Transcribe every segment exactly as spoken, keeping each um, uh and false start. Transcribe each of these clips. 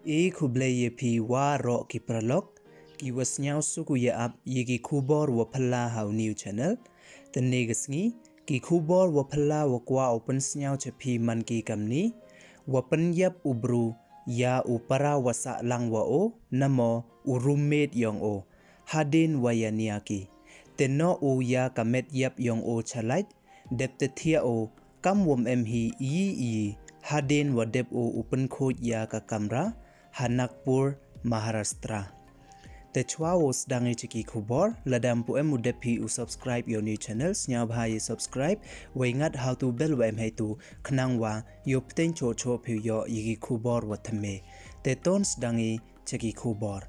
E khublei ya phi waroh ki paralok, ki wa sniawsuk u ya ap ya ki khubor wa phylla ha u new channel. Tynne ka sngi, ki khubor wa phylla wa kwah u pynsniaw cha phi man ki kamni, wa pynyap u bru ya u para wa sahlang wa o, namo u roommate yong o, hadien wa ya nia ki. Te noh u ya ka met yap yong o chalait, dep te thiah o, kam wom em hi iyi iyi, hadien wa dep o u pynkhuid ya ka kamra, ha Nagpur, Maharashtra. Te chwa wow sdang i cha ki khubor, lada ym pu em u dep hi u subscribe ya u new channel, sniawbha ya subscribe, wei ngat ha u tu bell wa em heitu, khnang wa yoh pteng choh choh phi u yoh ya ki khubor wa thymme. Te ton sdang i cha ki khubor.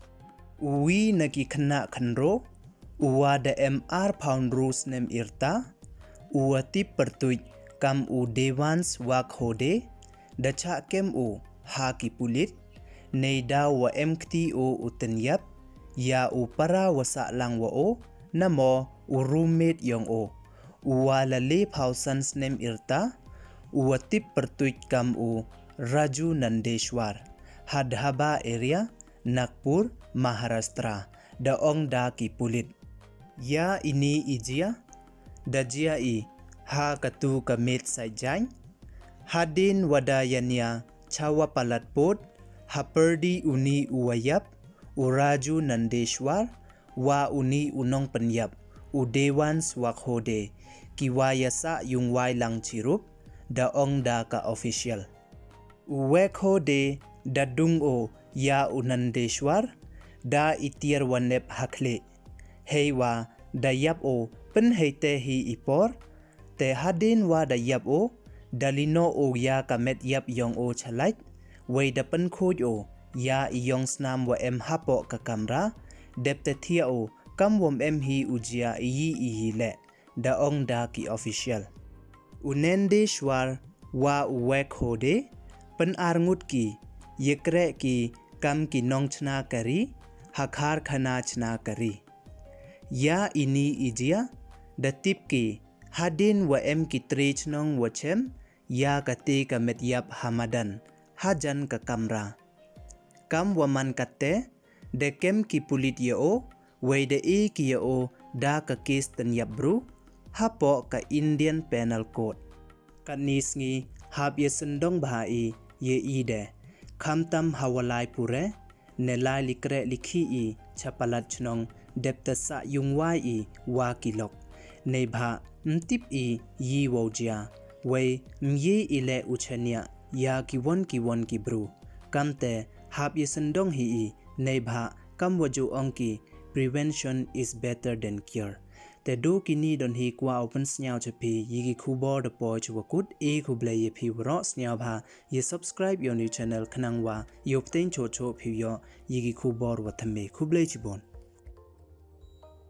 U wi na ki khynnah khynraw, u wa da em ar phaw ynru snem yrta, u wa tip pyrtuit kam u Devansh Waghode, da chah kem u ha ki pulit, neidaw wa em kti o u pynyap ya u para wa sahlang wa o, namo u roommate yong o. U wa la le phaw san snem yrta, u wa tip pyrtuit kam u Raju Nandeshwar, ha Dhaba area, Nagpur, Maharashtra, da ong da ki pulit. Ya ini i jia, da jia i ha katu ka miet Saitjaiñ, hadien wa da ya nia chawa palat pud, ha pyrdi uni u wa yap, u Raju Nandeshwar, wa uni u nongpynyap, u Devansh Waghode, ki wa ya sah yung wai lang chirup, da ong da ka official. U Waghode da dung o ya u Nandeshwar, da i tiar wa nep ha khlieh. Heiwa da yap o pynhei te hi i por, te hadien wa da yap o, da li noh o ya ka met yap yong o chalait, wei da pynkhuid o ya i yong snam wa em hapoh ka kamra, dep te thiah o, kam wom em hi u jia iyi iyi leh, da ong da ki official. U Nandeshwar wa u Waghode, pyn ar ngut ki, ya kreh ki kam ki nongchna kari, ha karkhana chna kari. Ya ini i jia, da tip ki, hadien wa em ki tre chnong wa chem ya kate ka met yap ha madan, hajan ka kamra. Kam wa man katte, da kem ki pulit ya o, wei da e ki ya o da ka case pynyap bru, hapoh ka Indian Penal Code. Katni sngi hap ya syndong bha i ya i de, khamtam ha wa lai pure, ne lai li kreh li khih i cha palat chnong, dep te sah yung wai i wa ki lok. Neibhah ym tip i iyi wow jia, wei ym ye i leh u chaniah ya ki won ki won ki bru. Kamte hap ya syndong hi i, neibhah kam wa ju ong ki, prevention is better than cure. Te du kini don hi kwah u pynsniaw cha phi ya ki khubor da poi cha wa kut. E khublei ya phi waroh, sniawbha ya subscribe ya u new channel khnang wa yoh pteng choh choh phi u yoh ya ki khubor wa thymme. Khublei chibun.